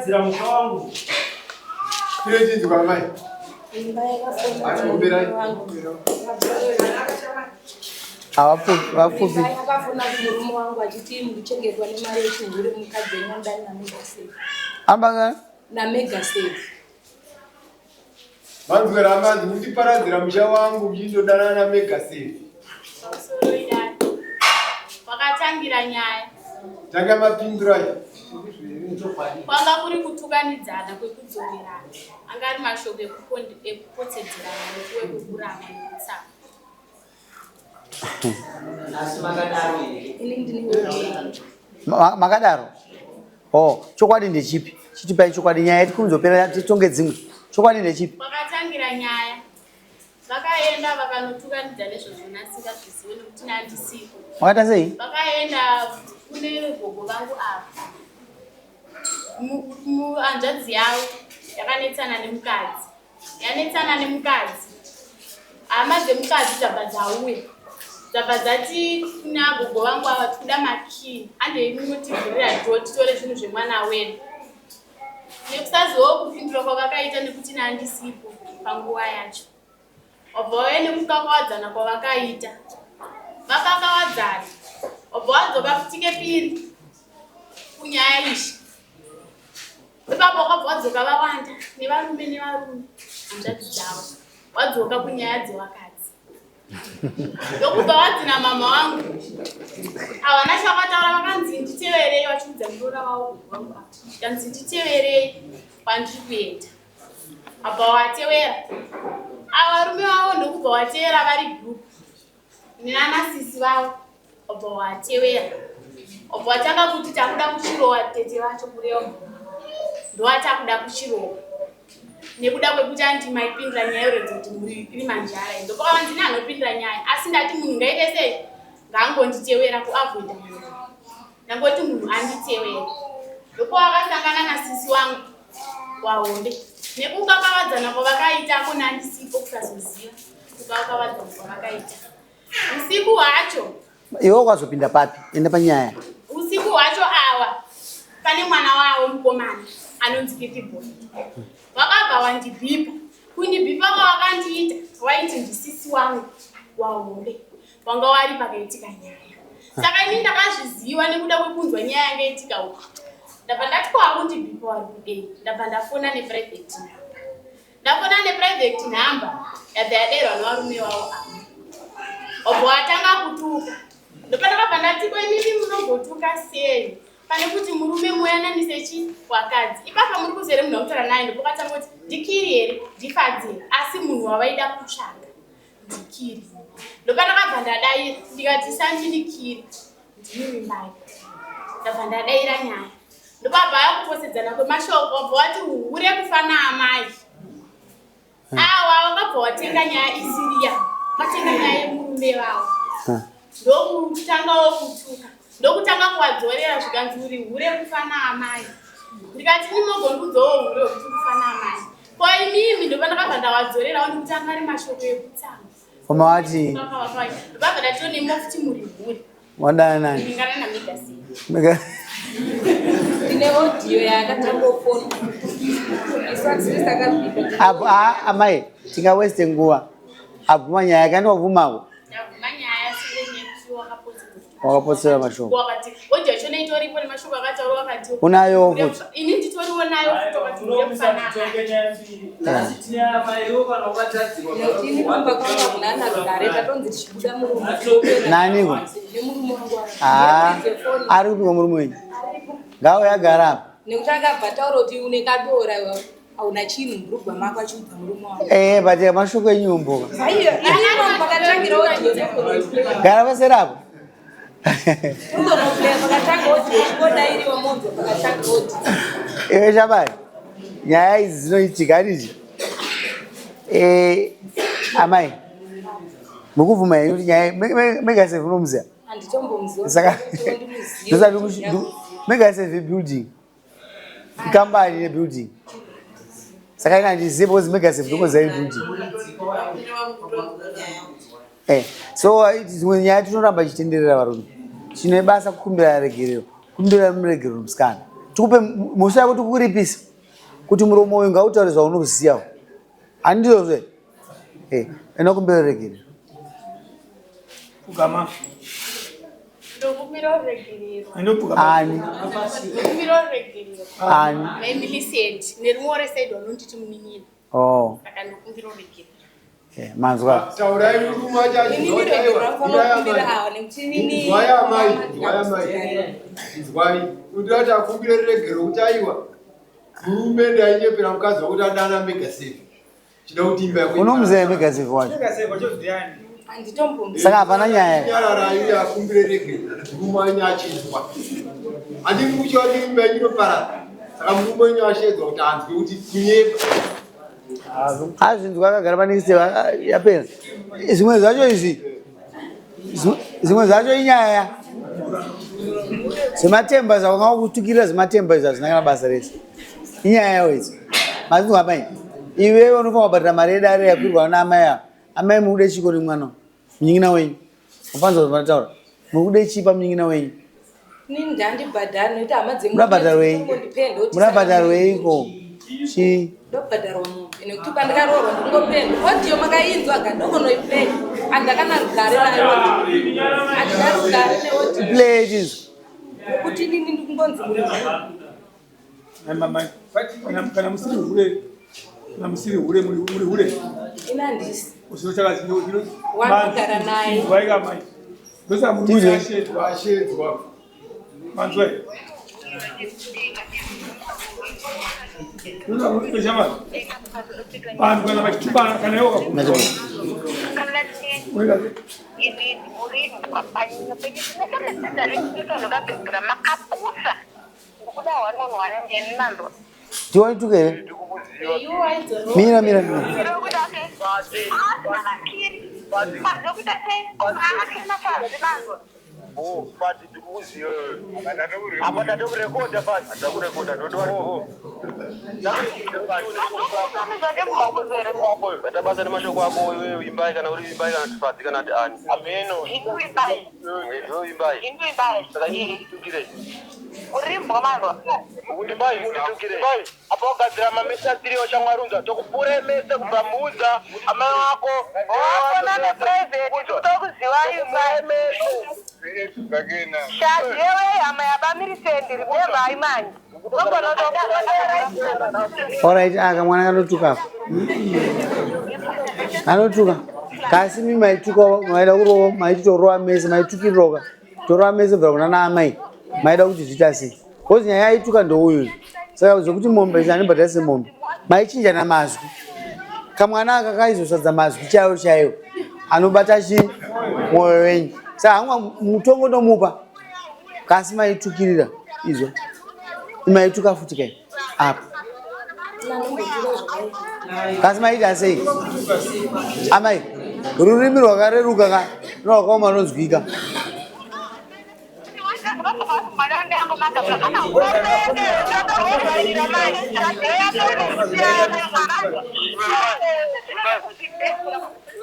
Kundiparadzira musha wangu. Tinochinzwa mai. Havapfupi. Akafona kumurume wangu achiti mukuchengetwa nemari yechihure mukadzi wenyu anodai naMegasave. Amba NaMegasave. Manzwera manzi mundiparadzira musha wangu muchindodanana naMegasave. Pamusoro idai. Wakatangira nyaya. Tanga mapindura. Kwanga kuri kutukanidzana kwekudzorerana. Anga ari mashoko ekupotsedzerana nekuwekukurama nekutsama. Asi makadaro here? Ini ndine Makadaro. Oh, chokwadi ndechipi? Chitipai chokwadi nyaya yedu kunzopera titonge dzimwe. Chokwadi ndechipi? Kwakatangira nyaya. Vakaenda vakanotukanidza nezvozvona asingazvizive nekuti nandisipo. Makaita sei? Vakaenda kune gogo vangu ava. Hanzvadzi yavo yakanetsana nemukadzi. Yanetsana nemukadzi. Hama dzemukadzi dzabva dzauya. Dzabva dzati kuna gogo vangu ava tikuda makii. Handei munotivhurira dhoo titore zvinhu zvemwana wedu. Nekusazivawo kupindura kwavakaita nekuti nandisipo panguva yacho. Wabva wauya nekukakavadzana kwavakaita. Vakakavadzana. Wabva wadzoka futi kepiri kunyaya izvi. Ipapo wakabva wadzoka vawanda nevarume nevarume hanzvadzi dzavo. Wadzoka kunyaya dzevakadzi. Ndokubva wanzi namama wangu havana chavataura vakanzi nditeverei vachiudza muroora wavo gogo vangu ava. Zvikanzi nditeverei kwandiri kuenda. Abva watewera. Ava varume vavo ndokubva watewera vari group neana sisi vavo wabva watewera. Wabva watanga kuti takuda kuchirowa tete vacho kureva ndowatakuda kuchirowa. Nekuda kwekuti anti maipindura nyaya yoratidza kuti mhuri iri manjara iyi. Ndopakavanzi neanopindura nyaya asi ndati munhu ngaite sei ngaangonditewera kuavoida munhu. Ndangoti munhu anditewere. Ndopawakasangana nasisi wangu wahombe nekukakavadzana kwavakaita ko nandisipo kusazoziva kukakavadzana kwavakaita usiku hwacho. Iwe wakazopinda papi? Enda panyaya. Usiku hwacho awa pane mwana wavo mukomana anonzi Kitty Boy. Wakabva wandibhipa. Kundibhipa kwawakandiita waiti ndisisi wangu wahombe wanga wari pakaitika nyaya. Saka ini ndakazviziva nekuda kwekunzwa nyaya yanga itika uku. Ndabva ndati kwakundibhipa wari kudei. Ndabva ndafona neprivate number. Ndafona neprivate number yabva yadairwa nevarume vavo ava. Wabva watanga kutuka. Ndopandakabva ndati ko imimi munombotuka sei? Pane kuti murume muyananise chi wakadzi. Ipapa muri kuzere munhu wakutaura naye ndopakatanga kuti ndikiri here ndifadzi here asi munhu wavaida kutsvaga ndikiri. Ndopandakabva ndadaira ndikati sandini kiri ndini Vimbai. Ndabva ndadaira nyaya. Ndopabva yakuposedzana kwemashoko wabva wati hure kufa naamai. Awa wakabva watenga nyaya isiriya. Watenga nyaya yemurume vavo. Ndokutangawo kutuka. Ndokutanga kuwadzorera zvikanzi uri hure kufa naamai. Ndikati imi mogondiudzawo hure hwekuti kufa naamai. Ko imimi ndopandakabva ndawadzorerawo nekuti anga ari mashoko ekutsamwa. Koma wati Ndopabva ndati nemo futi muri hure. wadana nani? Ndingana naMegasi. Ndine audio yaakatangofona. Isu hatisiri takabika. Apo amai tingaweste nguva. Abvuma nyaya yake andobvumako. Ndabvuma nyaya senge wakapotsera. Wakapotsera mashoko. Wakati audio yacho itoripo nemashoko akataurwa wakati Unayo futi. Ini nditoriwo nayo futi wakati hure Unomisa kufanana. titonge nyaya mbiri. Nhasi tine amai iwo kana wakatadzirwa. Nekuti ini kumba kwangu hakuna ana rugare tatonzi tichibuda murume. Naniko? Nemurume wangu. Ah, ari kupiko murume wenyu? Ngauye agara apa. Nekuti akabva taura kuti une kadora hauna chinhu mubhurugwa mako achiudza murume wangu. Eh, but mashoko enyu mboka. Aiyo, ini pakatangira audio ndokunoplay. Gara pasera apo. Ndokunoplay pakatanga audio chingodairiwa monzwa pakatanga audio. Iwe shamai, nyaya idzi dzinoitika handiti? Eh, amai, mukubvuma henyu kuti nyaya Megasave unomuziva? Handitombomuziva. Saka Ndosati Megasave building. Ikambani nebuilding. Saka ina handizivi because Megasave ndokuziva building. Eh, so dzimwe nyaya tinoramba ichitenderera varume. Chine basa kukumbira regerero. Kumbira muregerero musikana. Tikupe mhosva yako tikuripisa kuti muromo uyu ngautaure zvaunoziva. Handizvozve? Eh, enda kumberi regere. Pfugama. Ndokumbira ruregerero. Ani? Ndokumbira ruregerero. Ani? Mai Millicent nerimwe resaid vanonditi munin'ina. Oh. Saka ndokumbira ruregerero. Eh, manzwa. Taurai murume wacho Inini regero ramunokumbira awa nekuti inini Inzwai amai, inzwai amai. Inzwai. Kuti ati akumbire ruregero kuti aiwa. Murume ndainyepera mukadzi wakuti adana mega safe. Chida kuti imba yako. Unomuziva mega safe wacho. handitombomu Saka hapana nyaya. Nyararai uye akumbire regero. Murume wenyu achinzwa. Handiti kuchiwa kuti imba yenyu inoparara. Saka murume wenyu ashedzwa kuti anzwe kuti kunyepa. Azvinzwa akagara panext yapera. Zvimwe zvacho izvi. Zvimwe zvacho inyaya. Zvematemba zvawanga kutukirira zvematemba izvi hazvina kana basa rese. Inyaya yawo idzi. Mazinzwa amai. Iwewe unofanira kubhadhara mari yedare yakwirwa naamai ava. Amai muri kuda chiko nemwana? Munin'ina wenyu. Mafanzwa zvamataura. Muri kuda chii pamunin'ina wenyu? Inini ndandibhadhara nekuti hama Murabhadharwei? Murabhadharweiko? Chii? Ndobhadharwa mombe nekuti pandakaroorwa ndikungopenda audio makainzwa ka ndokonoiplay handakana rugare nayo handina rugare neaudio Play it is. nekuti inini ndikungonzi muri Kana musiri hure, kana musiri hure, muri hure. Ini handisi. Usinochaka Wanogara naye. Inzwai mai. Ndosa murume Tizwe. ashedzwa. Ashedzwa. Manzwa. Ndosa murume shamwari. Vanhu kana vachitukana kana iwe wakabvunza. Wega. Tiwaituka here? Mira, mira, mira. Bata basa nemashoko ako iwewe imbai kana uri imbai kana tifadzi kana kuti ani ameno iwe imbai saka nditukire undimbai unditukire apa wagadzira mamesatiriwo chamwarunza tokupure mese kubva mudza amai wako Alright, aka mwana kanotuka apa. Anotuka. Kasi mi maituka maida kurova maititorova mese maitukirira torova mese kubva kuna naamai maida kuti zviita sei. Because nyaya yaituka ndouyu. Saka zvekuti mombe izvi anibhadhara semombe. Maichinjana mazwi. Kamwana aka kaizosadza mazwi chaiwo chaiwo. Anobata chi mwoyo wenyu. Saka hamwa mutongo ndomupa. Kasi maitukirira izvo. Maituka futi kai apa. Kasi maita sei? Amai, rurimi rwakareruka ka rwakaoma runonzwika.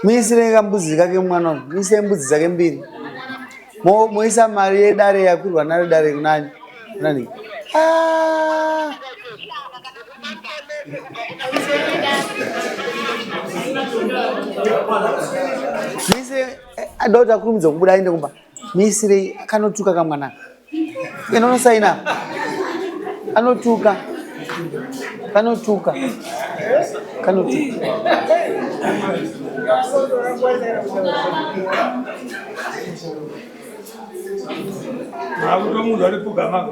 Muisirei kambudzi kake mwana uyu, muisirei mbudzi dzake mbiri. Moisa mari yedare yakwirwa naro dare kunani? Kunani? Ah! Muisirei ada kuti akurumidza kubuda aende kumba. Muisirei kanotuka kamwana. Ena unosaina. Anotuka. Kanotuka. Kanotuka. Akutomunhu ari pfugama.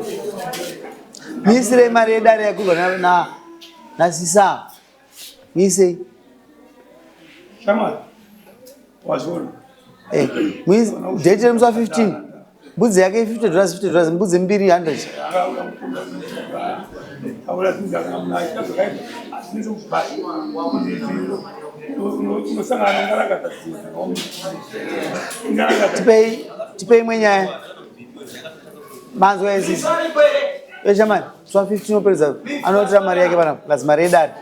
Muisirei mari yedare yakwirwa na na nasisa. Muisei. Shamwari. Wazviona. Eh, date remusi wa 15. Mbudzi yake 50 dollars 50 dollars mbudzi mbiri 100. Tipei tipei imwe nyaya. Manzwa esisi. Eshamani, musi wa 15 operedza anotora mari yake panapa plus mari yedare.